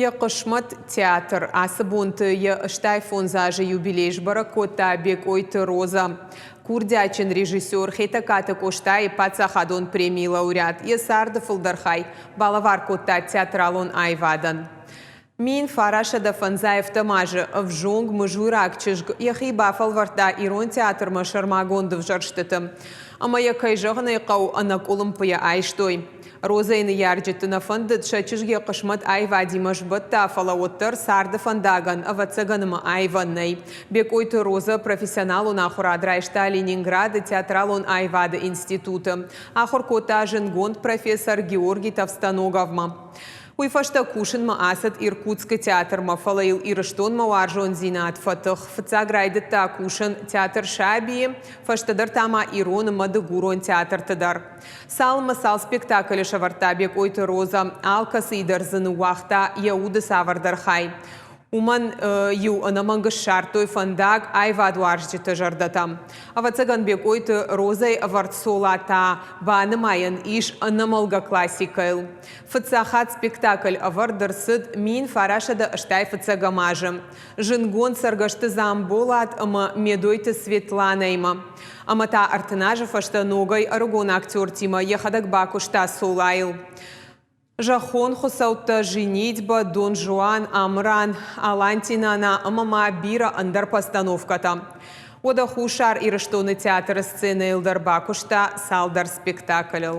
Йӕ хъысмӕт театр ацы бонты йӕ 85 азы юбилей сбӕрӕг кодта Бекъойты Розӕ. Курдиатджын режиссер Хетӕгкаты Къостайы паддзахадон премийы лауреат йӕ царды фылдӕр хай балӕвар кодта театралон аивадӕн. 1905 азы ӕвзонг мызуйраг чызг йӕхи бафӕлвӕрдта ирон театрмӕ сӕрмагонд ӕвзӕрстыты. Ӕмӕ йӕ, кӕй зӕгъын ӕй хъӕуы, ӕнӕкъуылымпыйӕ айстой. Розӕйы ныййарджыты нӕ фӕндыд, сӕ чызг йӕ хъысмӕт аивадимӕ сбӕтта, фӕлӕ уӕддӕр царды фӕндагӕн, ӕвӕццӕгӕн ӕмӕ аивӕн нӕй. Бекъойты Розӕ профессионалон ахуырад райста Ленинграды театралон аивады институты. Ахуыр кодта зындгонд профессор Георгий Товстоноговмӕ. Уый фӕстӕ кусынмӕ ацыд Иркутскы театрмӕ, фӕлӕ йыл Ирыстонмӕ уарзондзинад фӕтых. Фыццаг райдыдта кусын театр Саби-йы, фӕстӕдӕр та ма ирон ӕмӕ дыгурон театрты дӕр. Цалынмӕ цал спектаклы сӕвӕрдта Бекъойты Розӕ, алкӕцыйы дӕр дзы ныууагъта йӕ уды цавӕрдӕр хай. Уымӕн иу ӕнӕмӕнг ссардтой фӕндаг аивадуарзджыты зӕрдӕтӕм. Ӕвӕццӕгӕн Бекъойты Розӕйы ӕвӕрд Цола та банымайӕн ис ӕнӕмӕлгӕ классикӕйыл. Фыццаг хатт спектакль ӕвӕрд ӕрцыд 1985 азы зындгонд Цӕргӕсты Дзамболат ӕмӕ Медойты Светланӕимӕ. Ӕмӕ та 30 азы фӕстӕ ногӕй ӕрыгон актертимӕ йӕхӕдӕг бакуыста Цолайыл. Зӕххон хуыцӕуттӕ Женитьба, Дон Жуан, Амыран, Аланти Нана ӕмӕ ма бирӕ ӕндӕр постановкӕтӕ. Уӕдӕ Хуссар Ирыстоны театры сценӕйыл дӕр бакуыста цалдӕр спектаклыл.